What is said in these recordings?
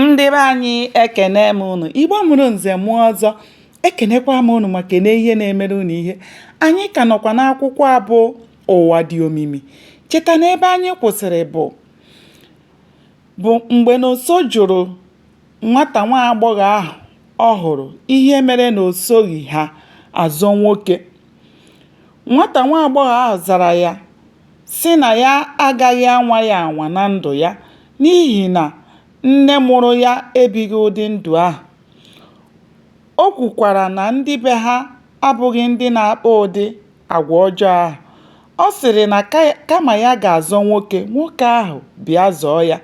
Ndị be anyị, ekene m unu. Igbo mụrụ nze mụọ ọzọ, ekenekwa m unu ma kene ihe na-emere unu ihe. Anyị ka nọkwa n'akwụkwọ a bụ Ụwa Dị Omimi. Cheta na ebe anyị kwụsịrị bụ bụ mgbe Nonso jụrụ nwata nwa agbọghọ ahụ ọ hụrụ ihe mere na o soghị ha azọ nwoke. Nwata nwa agbọghọ ahụ zara ya sị na ya agaghị anwa ya anwa na ndụ ya n'ihi na nne mụrụ ya ebighị ụdị ndụ ahụ. O kwukwara na ndị be ha abụghị ndị na-akpa ụdị agwa ọjọọ ahụ. Ọ sịrị na kama ya ga-azọ nwoke, nwoke ahụ bịa zọọ ya.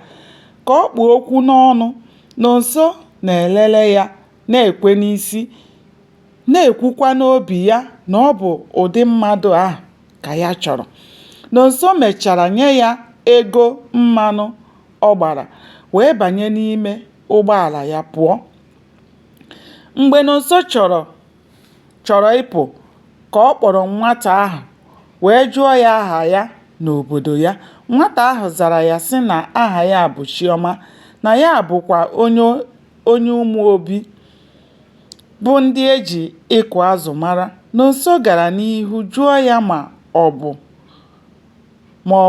Ka ọ kpụ okwu n'ọnụ, Nonso na-elele ya na-ekwe n'isi, na-ekwukwa n'obi ya na ọ bụ ụdị mmadụ ahụ ka ya chọrọ. Nonso mechara nye ya ego mmanụ ọ gbara wee banye n'ime ụgbọala ya pụọ. Mgbe Nonso chọrọ ịpụ ka ọ kpọrọ nwata ahụ wee jụọ ya aha ya na obodo ya. Nwata ahụ zara ya sị na aha ya bụ Chiọma, na ya bụkwa onye Ụmụobi bụ ndị e ji ịkụ azụ mara. Nonso gara n'ihu jụọ ya ma ọ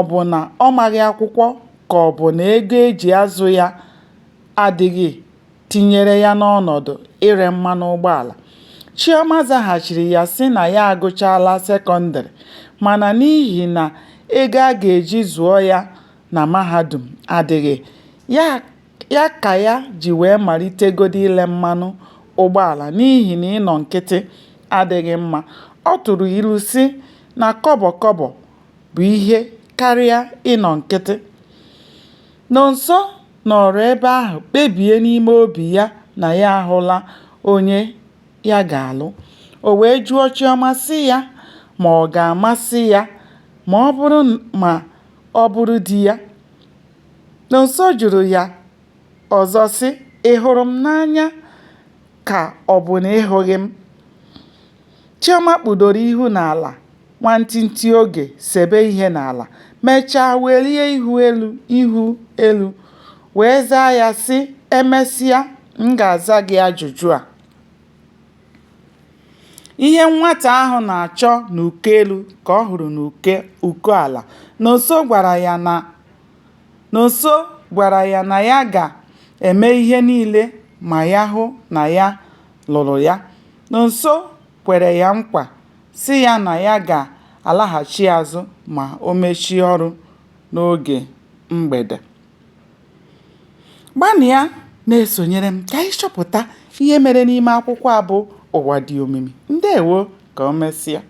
bụ na ọ maghị akwụkwọ ka ọ bụ na ego e ji azụ ya adịghị tinyere ya n'ọnọdụ ire mmanụ ụgbọala. Chiọma zaghachiri ya sị na ya agụchaala sekọndịrị mana n'ihi na ego a ga-eji zụọ ya na mahadum adịghị, ya ka ya ji wee malitegodu ile mmanụ ụgbọala n'ihi na ịnọ nkịtị adịghị mma. Ọ tụrụ ilu sị na kọbọ kọbọ bụ ihe karịa ịnọ nkịtị. Nonso nọrọ ebe ahụ kpebie n'ime obi ya na ya ahụla onye ya ga-alụ. O wee jụọ Chiọma sị ya ma ọ ga-amasị ya ma ọ bụrụ di ya. Nonso jụrụ ya ọzọ sị, "Ị hụrụ m n'anya ka ọ bụ na ị hụghị m?" Chiọma kpudoro ihu n'ala nwantịntị oge sebe ihe n'ala, mechaa welie ihu elu wee zaa ya sị, "E mesịa, m ga-aza gị ajụjụ a." Ihe nwata ahụ na-achọ n'uko elu ka ọ hụrụ n'uko ala. Nonso gwara ya na ya ga-eme ihe niile ma ya hụ na ya lụrụ ya. Nonso kwere ya nkwa sị ya na ya ga-alaghachi azụ ma o mechie ọrụ n'oge mgbede. Gbanịa na-esonyere m ka anyị chọpụta ihe mere n'ime akwụkwọ a bụ Ụwa Dị Omimi. Ndewo, ka o mesịa.